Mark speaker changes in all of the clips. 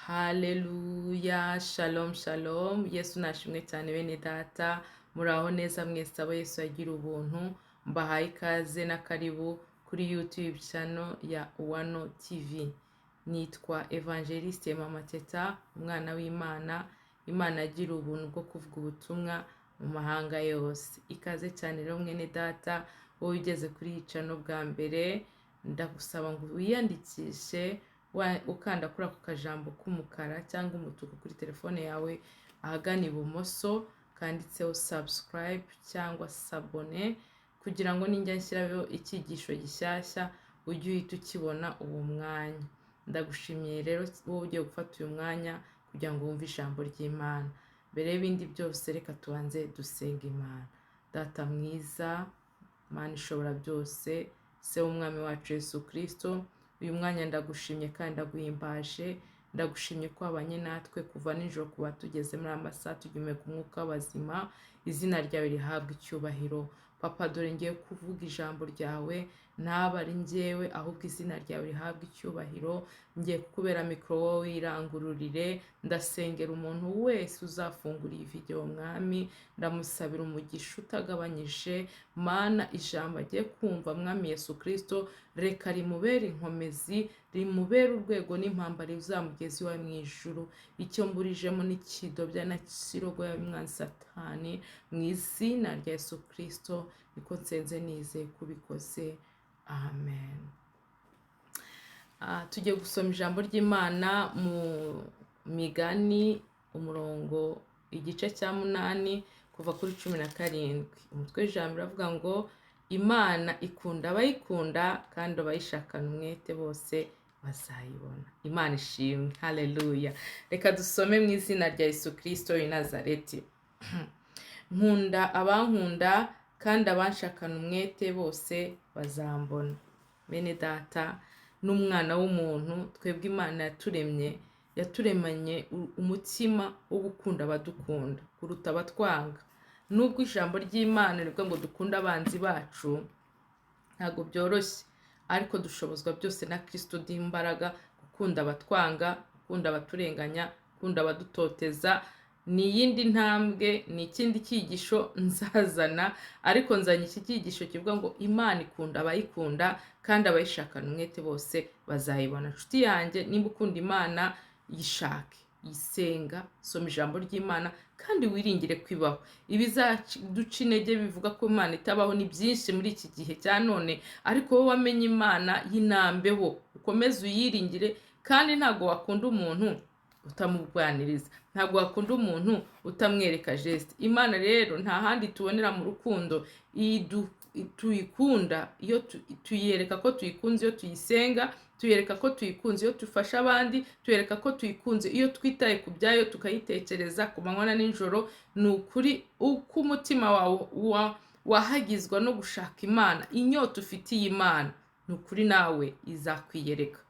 Speaker 1: Haleluya, shalom shalom. Yesu nashimwe cyane. Bene data, muraho neza mwese abo Yesu yagira ubuntu? Mbahaye ikaze na karibu kuri YouTube channel ya Uwano TV. Nitwa Evangeliste Mama Teta, umwana w'Imana. Imana agira ubuntu bwo kuvuga ubutumwa mu mahanga yose. Ikaze cyane rero mwene data, wowe ugeze kuri iyi channel bwa mbere, ndagusaba ngo wiyandikishe ukanda kuri ako kajambo k'umukara cyangwa umutuku kuri telefone yawe ahagana ibumoso kanditseho subscribe cyangwa s'abonner, kugira ngo ninjya nshyiraho icyigisho gishyashya ujye uhita ukibona uwo mwanya. Ndagushimiye rero wowe ugiye gufata uyu mwanya kugira ngo wumve ijambo ry'Imana. Mbere y'ibindi byose, reka tubanze dusenga Imana. Data mwiza, Mana ishobora byose, Se w'Umwami wacu Yesu Kirisito, uyu mwanya ndagushimye kandi ndaguhimbaje. Ndagushimye ko wabanye natwe kuva nijoro kuba tugeze muri aya masaha tugihumeka umwuka w'abazima. Izina ryawe rihabwa icyubahiro. Papa, dore ngiye kuvuga ijambo ryawe, ntaba ari njyewe, ahubwo izina ryawe rihabwa icyubahiro. Ngiye kukubera mikoro, wowe wirangururire. Ndasengera umuntu wese uzafungura iyi video, Mwami, ndamusabira umugisha utagabanyije. Mana, ijambo agiye kumva, Mwami Yesu Kirisito, reka rimubere inkomezi, rimubere urwego n'impamba rizamugeza iwawe mu ijuru. Icyo mburijemo n'ikidobya na kirogoya mwanzi Satani, mu izina rya Yesu Kirisito niko nsenze nizeye kubikoze, amen. Tugiye gusoma ijambo ry'Imana mu Migani, umurongo igice cya 8 kuva kuri 17. Umutwe w'ijambo uravuga ngo: "Imana ikunda abayikunda, kandi abayishakana umwete bose bazayibona." Imana ishimwe, haleluya. Reka dusome mu izina rya Yesu Kirisito w'i Nazareti. Nkunda abankunda, kandi abanshakana umwete bose bazambona. Bene data, n'umwana w'umuntu, twebwe Imana yaturemye, yaturemanye umutima wo gukunda abadukunda kuruta abatwanga. Nubwo ijambo ry'Imana rivuga ngo dukunde abanzi bacu, ntabwo byoroshye, ariko dushobozwa byose na Kirisito uduha imbaraga gukunda abatwanga, gukunda abaturenganya, gukunda abadutoteza. Ni iyindi ntambwe, ni ikindi cyigisho nzazana, ariko nzanye iki cyigisho kivuga ngo Imana ikunda abayikunda, kandi abayishakana umwete bose bazayibona. Nshuti yanjye, nimba ukunda Imana, yishake, yisenga, soma ijambo ry'Imana kandi wiringire ko ibaho. Ibizaduca intege bivuga ko Imana itabaho ni byinshi muri iki gihe cya none, ariko wowe wamenye Imana, yinambeho, ukomeze uyiringire. Kandi ntabwo wakunda umuntu utamuganiriza, ntabwo wakunda umuntu utamwereka geste. Imana rero nta handi tubonera mu rukundo tuyikunda iyo tuyereka ko tuyikunze iyo tuyisenga, tuyereka ko tuyikunze iyo dufasha abandi, tuyereka ko tuyikunze iyo twitaye ku byayo, tukayitekereza ku manywa na nijoro. Ni ukuri, uko umutima wawe wahagizwa no gushaka Imana, inyota ufitiye Imana, ni ukuri nawe izakwiyereka.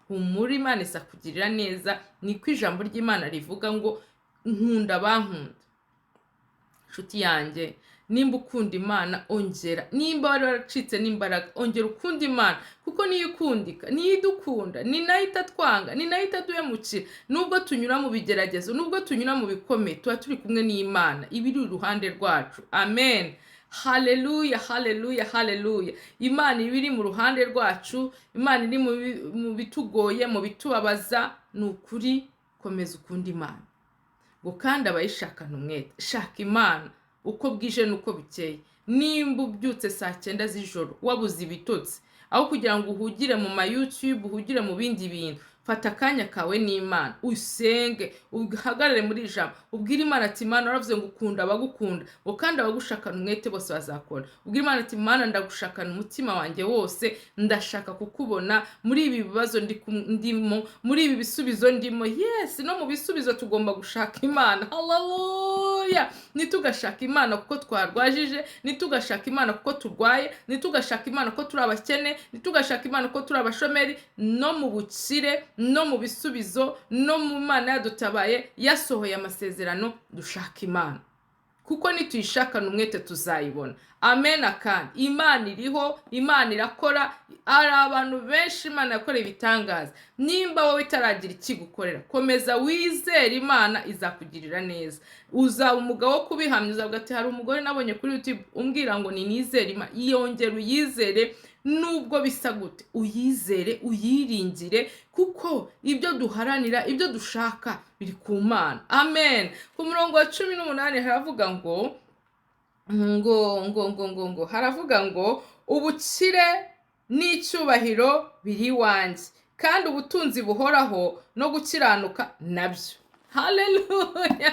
Speaker 1: Humura, Imana izakugirira neza. Niko ijambo ry'Imana rivuga ngo: "Nkunda abankunda." Nshuti yanjye, nimba ukunda Imana, ongera. Nimba wari waracitse n'imbaraga, ongera ukunda Imana, kuko niyo ikundika, niyo idukunda, ni nayo itatwanga, ni nayo itaduhemukira. Nubwo tunyura mu bigeragezo, nubwo tunyura mu bikomeye, tuba turi kumwe n'Imana, iba iri iruhande rwacu. Amen, haleluya, haleluya, haleluya. Imana iba iri mu ruhande rwacu, Imana iri mu bitugoye, mu bitubabaza. Ni ukuri, komeza ukunda Imana, ngo kandi abayishakana umwete. Shaka Imana uko bwije n'uko bukeye. Nimba ubyutse saa 9 z'ijoro wabuze ibitotsi, aho kugira ngo uhugire mu ma YouTube, uhugire mu bindi bintu, fata akanya kawe n'Imana, usenge, uhagarare muri iri jambo, ubwire Imana ati: "Imana, waravuze ngo ukunda abagukunda, ngo kandi abagushakana umwete bose bazakora." Ubwire Imana ati: "Imana, ndagushakana umutima wanjye wose, ndashaka kukubona muri ibi bibazo ndimo, muri ibi bisubizo ndimo." Yes, no mu bisubizo tugomba gushaka Imana. Haleluya! Ntitugashaka Imana kuko twarwajije, ntitugashaka Imana kuko turwaye, ntitugashaka Imana kuko turi abakene, ntitugashaka Imana kuko turi abashomeri. No mu bukire, no mu bisubizo, no mu Mana yadutabaye, yasohoye amasezerano, dushaka Imana. Kuko nituyishakana umwete tuzayibona. Amen. Kandi Imana iriho, Imana irakora. Hari abantu benshi Imana yakoreye ibitangaza. Nimba wowe itaragira ikigukorera, komeza wizere, Imana izakugirira neza. Uzaba umugabo wo kubihamya, uzavuga ati: "Hari umugore nabonye kuri YouTube umbwira ngo ninizere Imana." Yongera uyizere, nubwo bisa gute, uyizere, uyiringire, kuko ibyo duharanira, ibyo dushaka biri ku Mana. Amen. Ku murongo wa 18 haravuga ngo haravuga ngo: "Ubukire n'icyubahiro biri iwanjye, kandi ubutunzi buhoraho no gukiranuka nabyo." Haleluya,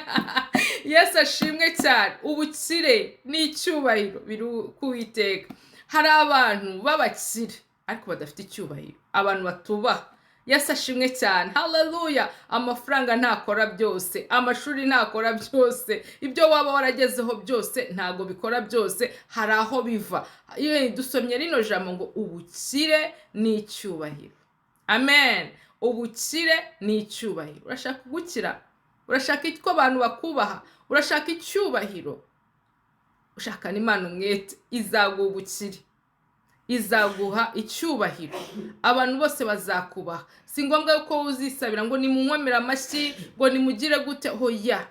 Speaker 1: Yesu ashimwe cyane. Ubukire n'icyubahiro biri ku Witeka. Hari abantu b'abakire ariko badafite icyubahiro, abantu batubaha. Yesu ashimwe cyane, haleluya. Amafaranga ntakora byose, amashuri ntakora byose, ibyo waba waragezeho byose ntago bikora byose. Hari aho biva. Iyo dusomye rino jambo ngo ubukire n'icyubahiro, amen. Ubukire n'icyubahiro. Urashaka gukira? Urashaka ko abantu bakubaha? Urashaka icyubahiro? Ushakana Imana umwete, izaguha ubukire, izaguha icyubahiro, abantu bose bazakubaha. Si ngombwa ko uzisabira ngo nimunkomere amashyi, ngo nimugire gute. Hoya,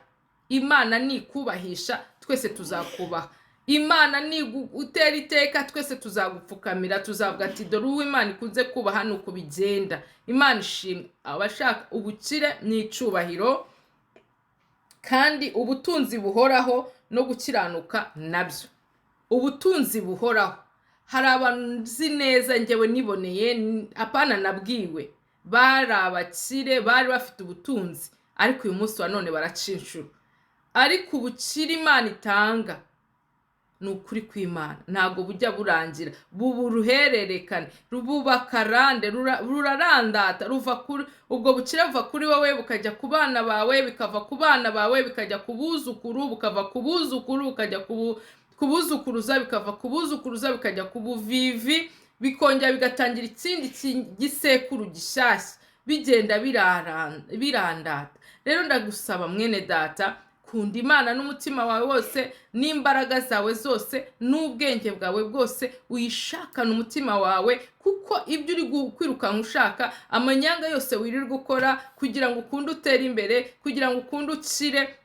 Speaker 1: Imana nikubahisha twese tuzakubaha. Imana nigutera iteka, twese tuzagupfukamira, tuzavuga ati: "Dore uwo Imana ikunze kubaha." Ni uko bigenda. Imana ishimwe. Abashaka ubukire n'icyubahiro, kandi ubutunzi buhoraho no gukiranuka nabyo. Ubutunzi buhoraho. Hari abantu nzi neza, njyewe niboneye, apana nabwiwe, bari abakire, bari bafite ubutunzi, ariko uyu munsi wa none baraca inshuro. Ariko ubukire Imana itanga, ni ukuri kw'Imana, ntabwo bujya burangira, buba uruhererekane, buba karande, rurarandata. Ruva kuri ubwo bukire, buva kuri wowe bukajya ku bana bawe, bikava ku bana bawe bikajya ku buzukuru, bukava ku buzukuru bukajya ku buzukuruza, bikava ku buzukuruza bikajya ku buvivi, bikongera bigatangira ikindi gisekuru gishyashya, bigenda birandata. Rero ndagusaba, mwene data, kunda Imana n'umutima wawe wose, n'imbaraga zawe zose, n'ubwenge bwawe bwose, uyishakane umutima wawe, kuko ibyo uri kwirukanka ushaka, amanyanga yose wirirwa ukora kugira ngo ukunde utere imbere, kugira ngo ukunde ukire,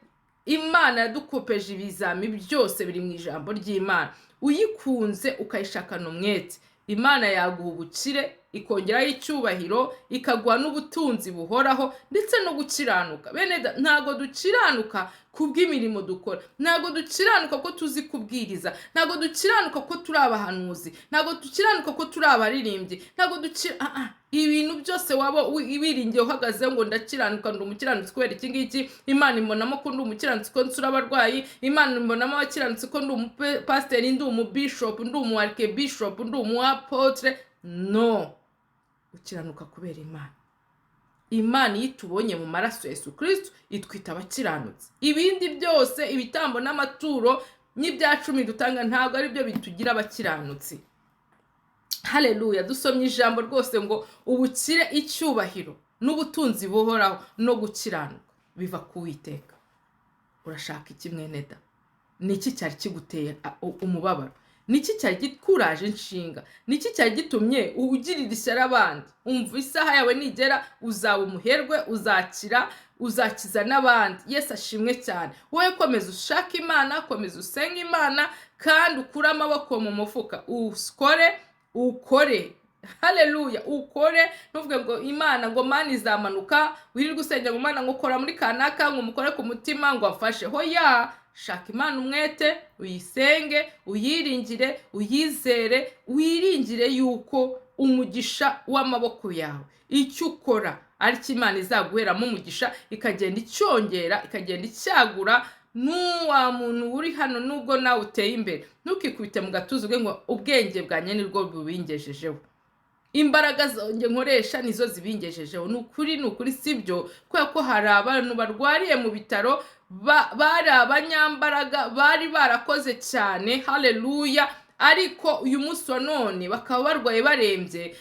Speaker 1: Imana yadukopeje ibizami byose, biri mu ijambo ry'Imana. Uyikunze ukayishakana umwete, Imana yaguha ubukire, ikongeraho icyubahiro, ikaguha n'ubutunzi buhoraho ndetse no gukiranuka. Bene ntabwo dukiranuka kubw'imirimo dukora, ntabwo dukiranuka ko tuzi kubwiriza, ntabwo dukiranuka ko turi abahanuzi, ntabwo dukiranuka ko turi abaririmbyi, ntabwo dukira ibintu byose waba wiringiye uhagaze ngo ndakiranuka, ndi umukiranutsi kubera iki ngiki, Imana imbonamo ko ndi umukiranutsi ko nsura abarwayi, Imana imbonamo abakiranutsi ko ndi umupasiteri, ndi umubishopu, ndi umu archbishop, ndi umu apôtre. No ukiranuka kubera Imana. Imana iyo itubonye mu maraso ya Yesu Kirisito itwita abakiranutsi. Ibindi byose, ibitambo n'amaturo n'ibya cumi dutanga, ntabwo ari byo bitugira abakiranutsi. Haleluya. Dusomye ijambo rwose ngo ubukire, icyubahiro n'ubutunzi buhoraho no gukiranuka biva ku Witeka. Urashaka iki, mwene da? Ni iki cyari kiguteye umubabaro? Ni iki cyari gikuraje inshinga? Ni iki cyari gitumye ugirira ishyari abandi? Umva, isaha yawe nigera uzaba umuherwe, uzakira, uzakiza n'abandi. Yesu ashimwe cyane. Wowe komeza ushake Imana, komeza usenge Imana, kandi ukure amaboko mu mufuka, ukore, ukore. Haleluya. Ukore, ntuvuge ngo Imana, ngo Mana izamanuka, wirirwe usengera ngo Mana, ngo ukora muri kanaka, ngo umukore ku mutima, ngo afashe. Hoya, shaka Imana umwete, uyisenge, uyiringire, uyizere, wiringire yuko umugisha w'amaboko yawe, icyo ukora, aricyo Imana izaguheramo umugisha, ikagenda icyongera, ikagenda icyagura. N'uwa muntu uri hano, nubwo nawe uteye imbere, ntukikubite mu gatuza uvuge ngo ubwenge bwanjye nibwo bubingejejeho, imbaraga zanjye nkoresha nizo zibingejejeho. Ni ukuri, ni ukuri, si byo, kubera ko hari abantu barwariye mu bitaro, bari abanyambaraga, bari barakoze cyane, haleluya, ariko uyu munsi wa none bakaba barwaye, barembye.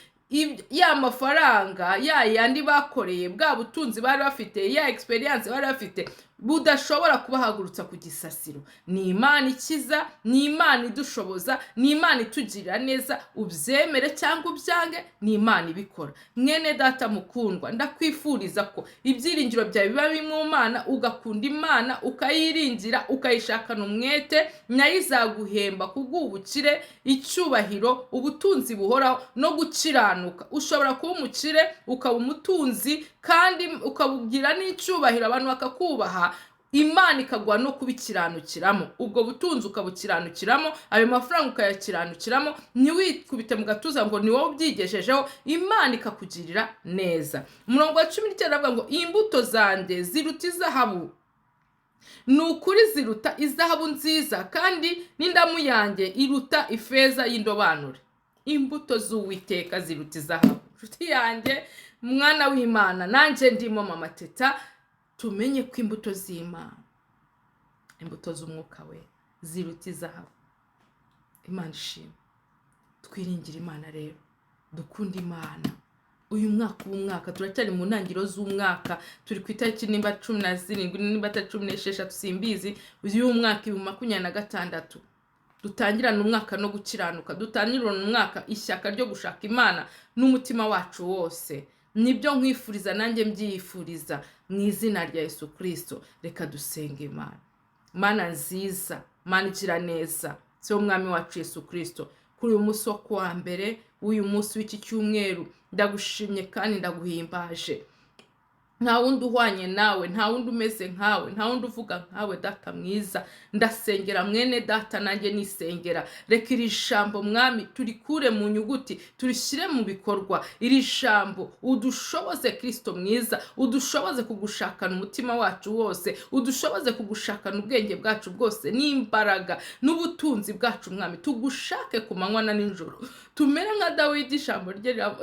Speaker 1: Ya mafaranga ya yandi bakoreye, bwa butunzi bari bafite, ya experience bari bafite. Budashobora kubahagurutsa ku gisasiro. Ni Imana ikiza, ni Imana idushoboza, ni Imana itugirira neza. Ubyemere cyangwa ubyange, ni Imana ibikora. Mwene data mukundwa, ndakwifuriza ko ibyiringiro byawe biba biri mu Mana, ugakunda Imana, ukayiringira, ukayishakana umwete, nayo izaguhemba kubw'ubukire, icyubahiro, ubutunzi buhoraho no gukiranuka. Ushobora kuba umukire, ukaba umutunzi, kandi ukabugira n'icyubahiro, abantu bakakubaha, Imana ikaguha no kubikiranukiramo. Ubwo butunzi ukabukiranukiramo, ayo mafaranga ukayakiranukiramo, ntiwikubite mu gatuza ngo ni wowe ubyigejejeho, Imana ikakugirira neza. Umurongo wa 19 aravuga ngo: "Imbuto zanjye ziruta izahabu, ni ukuri ziruta izahabu nziza, kandi n'indamu yanjye iruta ifeza y'indobanure." Imbuto z'Uwiteka ziruta izahabu. Inshuti yanjye, mwana w'Imana, nanjye ndimo Mama Teta, tumenye ko imbuto z'Imana, imbuto z'Umwuka we ziruta izahabu. Imana ishimwe. Twiringire Imana rero, dukunda Imana. Uyu mwaka uba umwaka, turacyari mu ntangiriro z'umwaka, turi ku itariki nimba 17, nimba atari 16, simbizi, uyu mwaka 2026. Dutangirane umwaka no gukiranuka, dutangirane umwaka ishyaka ryo gushaka Imana n'umutima wacu wose. Nibyo nkwifuriza, nanjye mbyifuriza mu izina rya Yesu Kirisito. Reka dusenga Imana. Mana nziza, Mana igira neza, si wo Mwami wacu Yesu Kirisito, kuri uyu munsi wo kuwa mbere w'uyu munsi w'iki cyumweru, ndagushimye kandi ndaguhimbaje. Nta wundi uhwanye nawe, nta wundi umeze nkawe, nta wundi uvuga nkawe, Data mwiza. Ndasengera mwene data, nanjye nisengera. Reka iri jambo, Mwami, turikure mu nyuguti turishyire mu bikorwa. Iri jambo udushoboze, Kirisito mwiza, udushoboze kugushakana umutima wacu wose, udushoboze kugushakana ubwenge bwacu bwose n'imbaraga n'ubutunzi bwacu. Mwami, tugushake ku manywa na nijoro, tumere nka Dawidi. Ijambo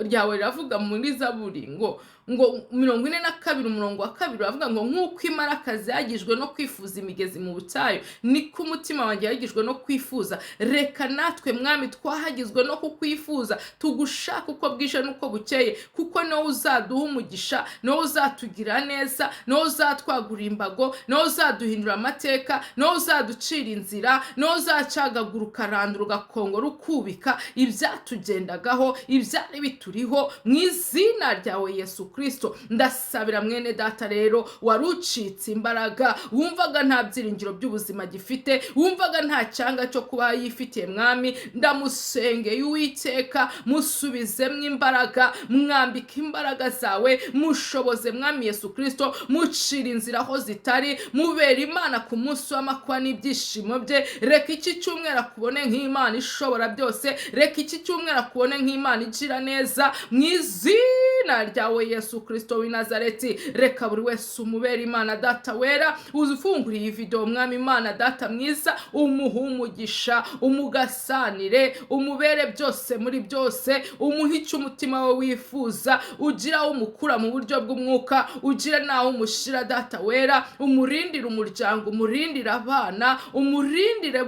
Speaker 1: ryawe riravuga muri Zaburi ngo 42 umurongo wa 2, uravuga ngo: "Nk'uko imparakazi yagijwe no kwifuza imigezi mu butayu, niko umutima wanjye yagijwe no kwifuza." Reka natwe, Mwami, twahagizwe no kukwifuza, tugushaka uko bwije n'uko bukeye, kuko niwowe uzaduha umugisha, niwowe uzatugira neza, niwowe uzatwagura imbago, niwowe uzaduhindura amateka, niwowe uzaducira inzira, niwowe uzacagagura, ukarandura, ugakongora, ukubika ibyatugendagaho, ibyari bituriho, mu izina ryawe Yesu Kirisito. Ndasabira mwene data rero wari ucitse imbaraga, wumvaga nta byiringiro by'ubuzima gifite, wumvaga nta cyanga cyo kuba yifitiye. Mwami, ndamusengeye, Uwiteka, musubizemo imbaraga, mwambike imbaraga zawe, mushoboze, Mwami Yesu Kirisito, mucira inzira aho zitari, mubera Imana ku munsi w'amakuba n'ibyishimo bye. Reka iki cyumweru akubone nk'Imana ishobora byose, reka iki cyumweru akubone nk'Imana igira neza, mu izina ryawe Yesu Kirisito w'i Nazareti. Reka buri wese umubera Imana. Data wera, ufunguriye iyi video, Mwami Imana Data mwiza, umuhe umugisha, umugasanire, umubere byose muri byose, umuhe icyo umutima we wifuza, ugira aho umukura mu buryo bw'umwuka, ugira n'aho umushyira. Data wera, umurindire umuryango, umurindire abana, umurindire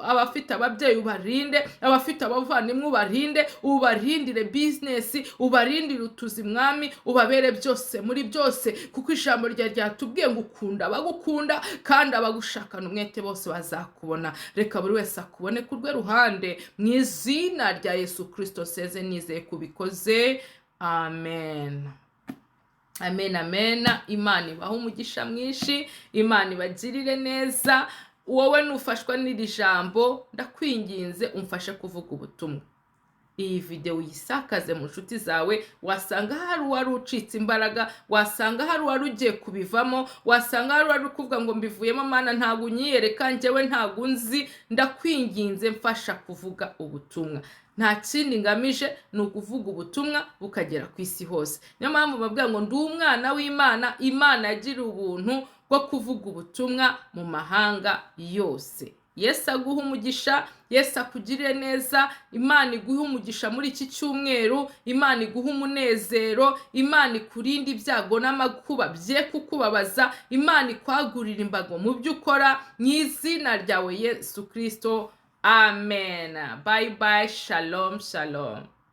Speaker 1: abafite ababyeyi, ubarinde abafite abavandimwe, ubarinde, ubarindire business, ubarindire utuzi. Mwami, ubabere byose muri byose, kuko ijambo rya ryatubwiye ngo ukunda abagukunda, kandi abagushakana umwete bose bazakubona. Reka buri wese akubone ku rwe ruhande, mu izina rya Yesu Kirisito seze nizeye kubikoze, amen, amen, amen. Imana ibahe umugisha mwinshi, Imana ibagirire neza. Wowe nufashwa n'iri jambo, ndakwinginze umfashe kuvuga ubutumwa. Iyi videwo uyisakaze mu nshuti zawe. Wasanga hari uwari ucitse imbaraga, wasanga hari uwari ugiye kubivamo, wasanga hari uwari uri kuvuga ngo: "Mbivuyemo, Mana, ntabwo unyiyereka, njyewe ntabwo unzi." Ndakwinginze, mfasha kuvuga ubutumwa. Nta kindi ngamije, ni ukuvuga ubutumwa bukagera ku isi hose. Niyo mpamvu babwira ngo ndi umwana w'Imana, Imana yagiriye ubuntu bwo kuvuga ubutumwa mu mahanga yose. Yesu aguha umugisha, Yesu akugirire neza. Imana iguhe umugisha muri iki cyumweru, Imana iguhe umunezero, Imana ikurinde ibyago n'amakuba bye kukubabaza, Imana ikwagurira imbago mu byo ukora, mu izina ryawe Yesu Kirisito, amen. Bye bye, shalom shalom.